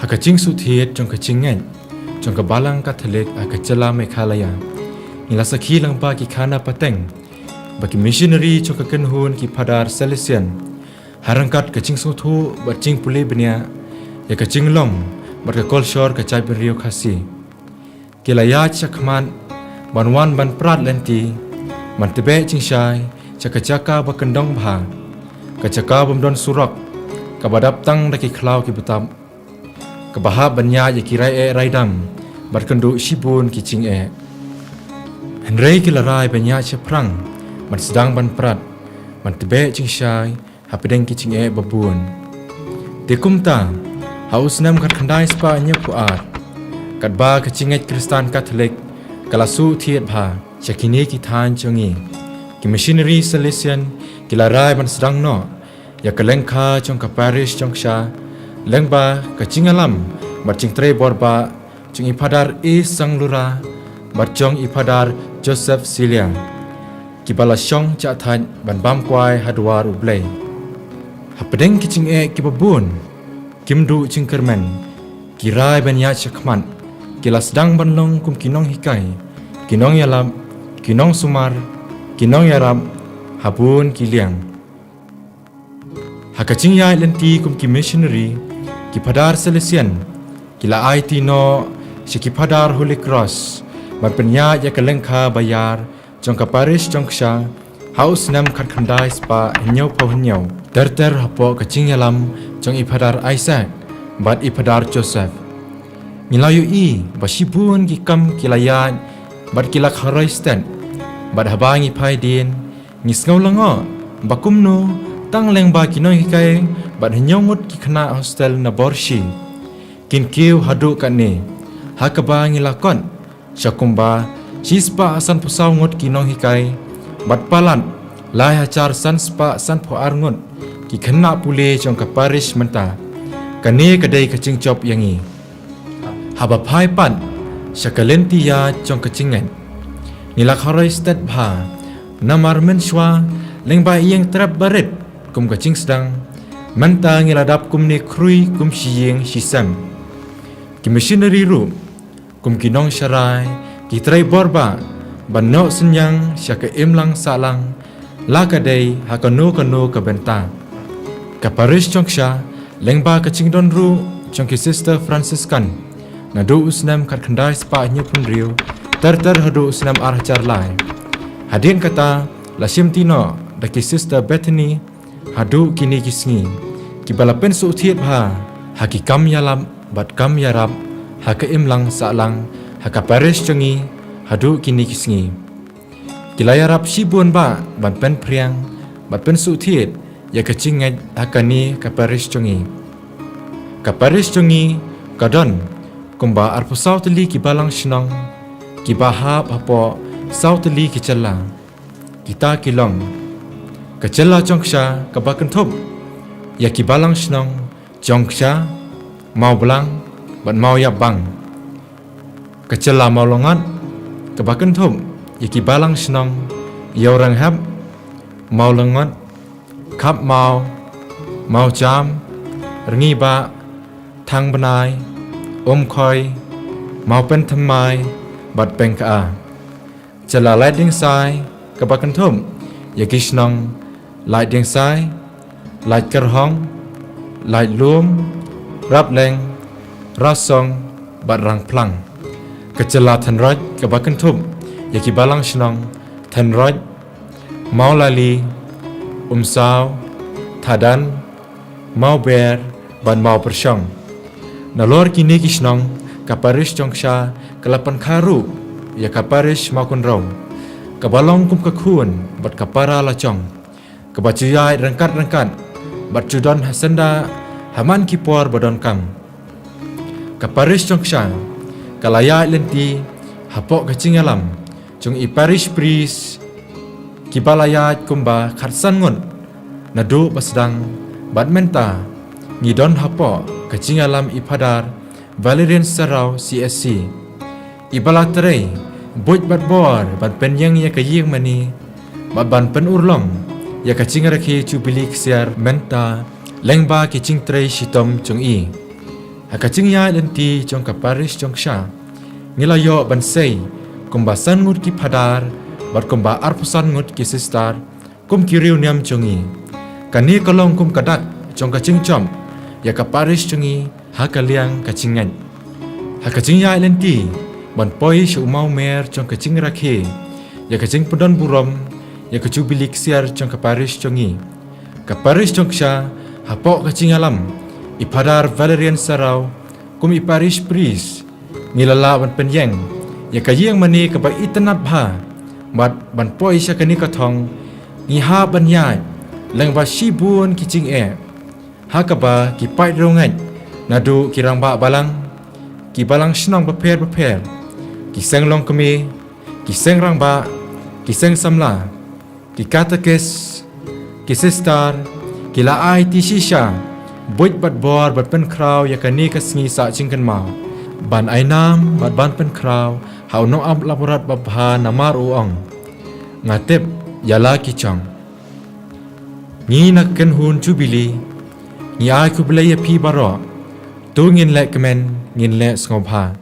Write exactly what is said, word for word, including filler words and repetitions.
Ha ka jingsngewthuh jong ka jingngeit jong ka Balang Katholik ha ka jylla Meghalaya, ngi la sakhi lyngba ki khana pateng ba ki missionary jong ka kynhun ki Phadar Salesian, ha ryngkat ka jingsngewthuh bad jingpule bniah ïa ka jinglong bad ka kolshor ka jaitbynriew Khasi, ki la ïaid shakhmat ban wan ban prat lynti, ban tbeh jingshai sha ka jaka ba kyndong bha, ka jaka bym don surok, kaba dap tang da ki khlaw ki btap, kaba hap ban ïaid ïa ki rai eh rai dam bad kynduh shibun ki jingeh. Hynrei ki la rai ban ïaid shaphrang, ban sdang ban prat, ban tbeh jingshai hapdeng ki jingeh babun. Te kumta, ha u snem khatkhyndai spah hynñiewphew ar, katba ka jingngeit Khristan Katholik ka la sngewthuh bha sha kine ki thaiñ jong ngi, ki missionary Salesian ki la rai ban sdang noh ïa ka lyngkha jong ka parish jong Ksha, lyngba ka jingïalam bad jingtrei borbah jong i Phadar A Sanglura bad jong i Phadar Joseph Silia, kiba la shong jahthait ban bam kwai ha dwar U Blei. Hapdeng ki jingeh kiba bun, kim duh jingkyrmen, ki rai ban ïaid shakhmat, ki la sdang ban long kum ki nonghikai, ki nongïalap, ki nongsumar, ki nongïarap ha bun ki liang. Ha ka jingïaid lynti kum ki missionary, ki Phadar Salesian ki la aiti noh sha ki Phadar Holy Cross ban pynïaid ïa ka lyngkha ba ïar jong ka parish jong Ksha ha u snem khatkhyndai spah hynñiewphew hynñiew, ter ter hapoh ka jingïalam jong i Phadar Isaac bad i Phadar Joseph. Ngi la ïohi ba shibun ki kam ki la ïaid bad ki la kharoi stet, bad haba ngi phai dien, ngi sngew lyngngoh ba kumno tang lyngba ki nonghikai bad hynñiew ngut ki khynnah hostel na Borshi, kin kiew haduh katne, ha kaba ngi la kot sha kumba shispah sanphew saw ngut ki nonghikai bad palat lai hajar sanspah sanphew ar ngut ki khynnah pule jong ka parish mynta. Kane ka dei ka jingjop ïa ngi. Haba phai pat sha ka lynti ïaid jong ka jingngeit, ngi la kharoi stet bha, namar mynshuwa lyngba ïing trep barit kum ka jingsdang, mynta ngi la dap kumne khrui kum shi ïing shi sem. Ki missionary ruh kum ki nongsharai ki trei borbah ban noh synñiang sha ka imlang sahlang, la ka dei ha kano kano ka bynta. Ka parish jong Ksha, lyngba ka jingdon ruh jong ki Sister Franciscan, naduh u snem khatkhyndai spah hynñiewphew hynriew ter ter haduh u snem ar hajar lai. Hadien kata la shimti noh da ki Sister Bethany haduh kine ki sngi, kiba la pynsngewthuh bha ha ki kam ïalap bad kam ïarap ha ka imlang sahlang ha ka parish jong ngi haduh kine ki sngi. Ki la ïarap shibun bha ban pynphriang bad pynsngewthuh ïa ka jingngeit ha kane ka parish jong ngi. Ka parish jong ngi ka don kumba arphew saw tylli ki balang shnong, kiba hap hapoh saw tylli ki jylla. Kita ki long: ka jylla jong Ksha kaba kynthup ïa ki balang shnong jong Ksha, Mawblang bad Mawiapbang. Ka jylla Mawlyngot kaba kynthup ïa ki balang shnong Ïewrynghep, Mawlyngot, Khapmaw, Mawjam, Rngibah, Thangbnai, Umkhoi, Mawpynthymmai bad Pengkha. Jylla Laitdiengsai kaba kynthup ïa ki shnong Laitdiengsai, Laitkyrhong, Laitlum, Rapleng, Rasong bad Rangphlang. Ka jylla Thenroit kaba kynthup ïa ki balang shnong Thenroit, Mawlali, Umsaw, Thadan, Mawber bad Mawpyrshong. Nalor kine ki shnong, ka parish jong Ksha ka la pynkha ruh ïa ka parish Mawkynrew, kaba long kum ka khun bad ka para la jong, kaba ju ïaid ryngkat ryngkat bad ju don ha syndah ha man ki por ba donkam. Ka parish jong Ksha ka la ïaid lynti hapoh ka jingïalam jong i parish priest, kiba la ïaid kumba khatsan ngut naduh ba sdang, bad mynta ngi don hapoh ka jingïalam i Phadar Valerian Sarau C S C, iba la trei buit bad bor ban pynïeng ïa ka ïing mane bad ban pynurlong ïa ka jingrakhe jubili ksiar mynta lyngba ki jingtrei shitom jong i. Ha ka jingïaid lynti jong ka parish jong Ksha, ngi la ïoh ban sei kumba san ngut ki phadar bad kumba arphew san ngut ki sister kum ki riewniam jong ngi. Kane ka long kum ka dak jong ka jingjop ïa ka parish jong ngi ha ka liang ka jingngeit. Ha ka jingïaid lynti ban poi sha u mawmer jong ka jingrakhe ïa ka jingpyndonburom ïa ka jubili ksiar jong ka parish jong ngi, ka parish jong Ksha, hapoh ka jingïalam i Phadar Valerian Saraw kum i parish priest, ngi la lah ban pynïeng ïa ka ïing mane kaba itynnad bha. Bad ban poi sha kane ka thong, ngi hap ban ïaid lyngba shibun ki jingeh, ha kaba ki paid riewngeit naduh ki rangbah balang, ki balang shnong bapher bapher, ki seng longkmie, ki seng rangbah, ki seng samla, ki katekis, ki sister, ki la aiti shisha buit bad bor ban pynkhraw ïa kane ka sngi sah jingkynmaw, ban ai nam bad ban pynkhraw ha u nongap laborat babha namar u ong: Nga tip ïa la ki jong ngi. Na ka kynhun jubili, ngi ai khublei ïa phi baroh. To ngin leh kmen, ngin leh sngewbha.